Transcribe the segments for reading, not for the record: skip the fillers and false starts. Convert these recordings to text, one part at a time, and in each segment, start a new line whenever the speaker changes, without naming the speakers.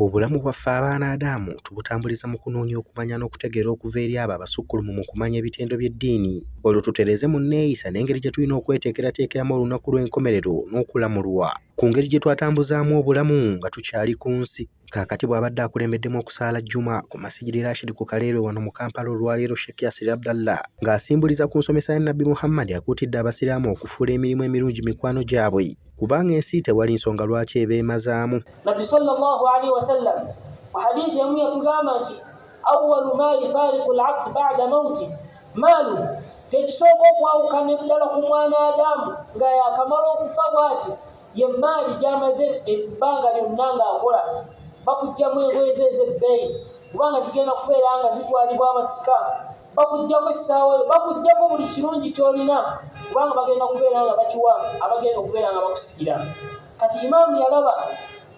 Obulamu bwaffe abaana Adamu tubutambuliza mu kunoonya okumanya n'okutegeera okuva eri abo abasukkulumu mu kumanya ebitendo by'eddiini, olwo tutereeze mu nneeyisa n'engeri gye tulina okweteekerateekeramu olunaku lw'enkomerero n'okulamulwa ku ngeri gye twatambuzaamu obulamu nga tukyali ku nsi. Kaakati bw'abadde akulembeddemu okusaala Juma ku Masijidi Rashid ku Kaleerwe wano mu Kampala olwaleero, Sheikh Yasir Abdallah ng'asimbuliza ku nsomesa ya Nabbi Muhammad akuutidde Abasiraamu okufuula emirimu emirungi mikwano gyabwe kubanga ensi tewali nsonga lwaki ebeemazaamu.
Nabbi sallallahu alaihi wasallam mu hadithi emu yatugamba nti awwalu ma yufariqu al-abdu ba'da mauti maalu, tekisooka okwawukana eddala ku mwana Adamu nga yakamala okufa bw'ati ye maali gy'amaze ebbanga lyonna ng'akola. Bakugjamu engoye ze ez'ebbeeyi kubanga zigenda kubeera nga zitwalibwa abasika, bakugjamu essaawa yo, bakuggyako buli kirungi ky'olina kubanga bagenda kubeera nga bakiwa abagenda okubeera nga bakusikira. Kati imaamu yalaba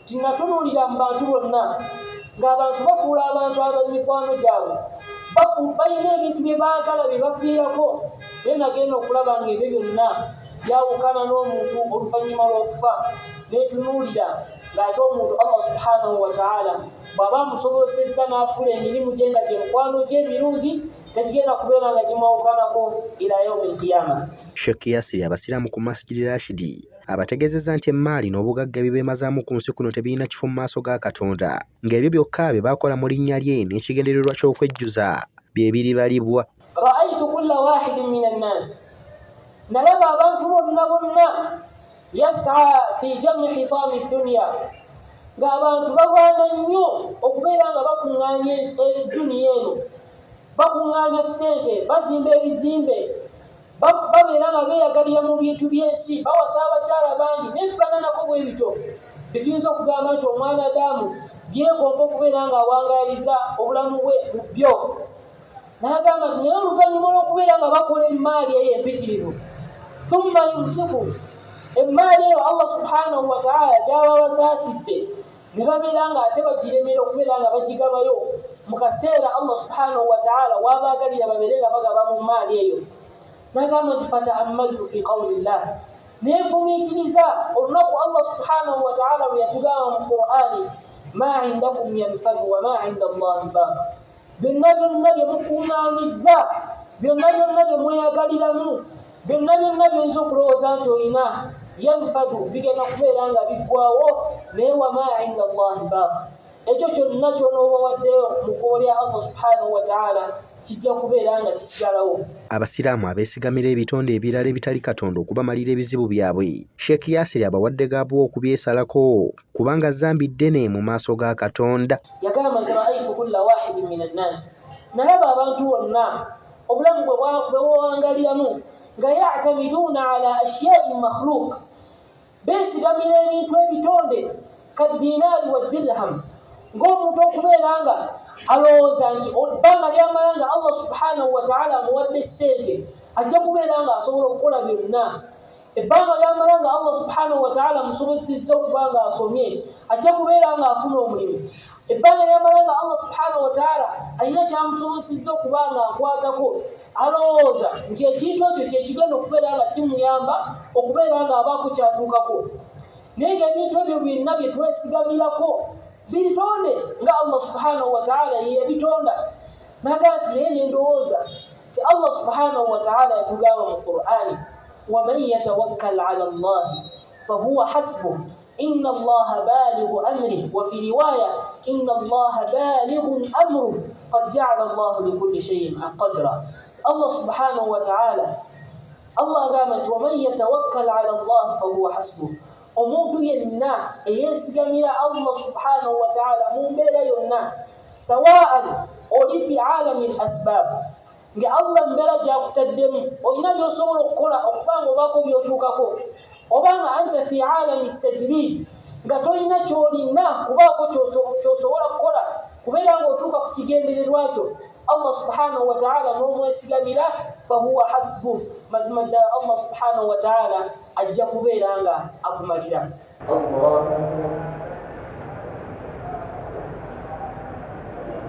nti natunuulira mu bantu bonna ng'abantu bafuula abantu ab'emikwano gyabwe, balina ebintu bye baagala bye bafiirako, naye nagenda okulaba ng'ebyo byonna byawukana n'omuntu oluvannyuma lw'okufa. Netunuulira ng'ate omuntu Allah subhanahu wa ta'ala bw'aba amusobozesezza n'afuula emirimu gye nga gye mukwano gye emirungi, tekigenda kubeera nga gimwawukanako ila yaumi alqiyama.
Sheikh Yasir Abasiraamu ku Masjid Rashid abategeezezza nti emmaali n'obugagga ebibeemazaamu ku nsi kuno tebirina kifo mu maaso ga Katonda, ng'ebyo byokka bye baakola mu linnya lye n'ekigendererwa ky'okwejjuza bye biribalibwa.
Ra'aytu kulla wahidin min annas, nalaba abantu bonna bonna yas'a fi jam'i hitami dunya, ng'abantu balwana nnyo okubeera nga bakuŋŋaanya eduniya eno, bakuŋŋaanya ssente, bazimba ebizimbe, babeera nga beeyagalira mu bintu by'ensi, bawasa abakyala bangi n'ebifaananako bwe bityo. Bituyinza okugamba nti omwana Adamu yeegomba okubeera ng'awangaaliza obulamu bwe mu byo. N'agamba nti naye oluvannyuma lw'okubeera nga bakola emmaali eyo empitirivu, thumma yumsiku, emmaali eyo Allah subhanahu wa ta'ala gy'aba abasaasidde ne babeera ng'ate bagiremera okubeera nga bagigabayo mu kaseera Allah subhanahu wa ta'ala w'abaagalira babeere nga bagaba mu mmaali eyo. N'agamba nti fata'ammaltu fi qawlillah, nenfumiitiriza olunaku Allah subhanahu wa ta'ala lwe yatugamba mu Qur'ani, ma indakum yanfadu wa ma inda Allahi baq, byonna byonna bye mukuŋŋaanyizza, byonna byonna bye mweyagaliramu, byonna byonna by'oyinza okulowooza nti olina, yanfadu, bigenda kubeera nga biggwawo, naye wa ma inda Allahi baq, ekyo kyonna ky'onooba waddeyo mu kkubo lya Allah subhanahu wa ta'ala kijja kubeera nga kisigalawo.
Abasiraamu abeesigamira ebitonde ebirala ebitali Katonda okubamalira ebizibu byabwe, Sheikh Yasir abawadde gaabuwa okubyesalako kubanga zambi ddene mu maaso ga Katonda.
Yagamba nti ra'aytu kulla wahidin min annas, nalaba abantu bonna obulamu bwe buwangaliramu nga ya'tamiduuna ala ashya'in makhluq, beesigamira ebintu ebitonde kadinaari wa dirham, ng'omuntu okubeera nga alowooza nti ebbanga ly'amala nga Allah subhanahu wa ta'ala amuwadde ssente ajja kubeera nga asobola okukola byonna, ebbanga ly'amala nga Allah subhanahu wa ta'ala amusobozesezza okuba nga asomye ajja kubeera nga afuna omulimu, ebbanga ly'amala nga Allah subhanahu wa ta'ala alina ky'amusobozesezza okuba nga akwatako, alowooza nti ekintu ekyo kye kigenda okubeera nga kimuyamba okubeera nga abaako ky'atuukako. Naye ng'ebintu ebyo byonna bye twesigamirako bitonde nga Allah subhanahu wa ta'ala ye yabitonda. N'agamba nti naye ne ndowooza nti Allah subhanahu wa ta'ala yatugamba mu Qur'ani, waman yatawakkal ala Allahi fahuwa hasbuh inna Allaha balighu amrih, wa fi riwaya inna Allaha balighun amruh qad ja'ala Allahu likulli shay'in qadra. Allah subhanahu wa ta'ala, Allah agamba nti waman yatawakkal ala Allahi fahuwa hasbuh, omuntu yenna eyeesigamira Allah subhanahu wa ta'ala mu mbeera yonna, sawa'an oli fi alami al-asbab, nga Allah embeera gy'akutaddemu olina by'osobola okukola okuba nga obaako by'otuukako, oba nga anta fi alami tajrid, nga tolina ky'olina kubaako ky'osobola kukola kubeera ng'otuuka ku kigendererwa kyo, Allah subhanahu wa ta'ala n'omwesigamira fahuwa hasbuh, mazima ddala Allah subhanahu wa ta'ala ajja kubeera nga akumalira.
Allahu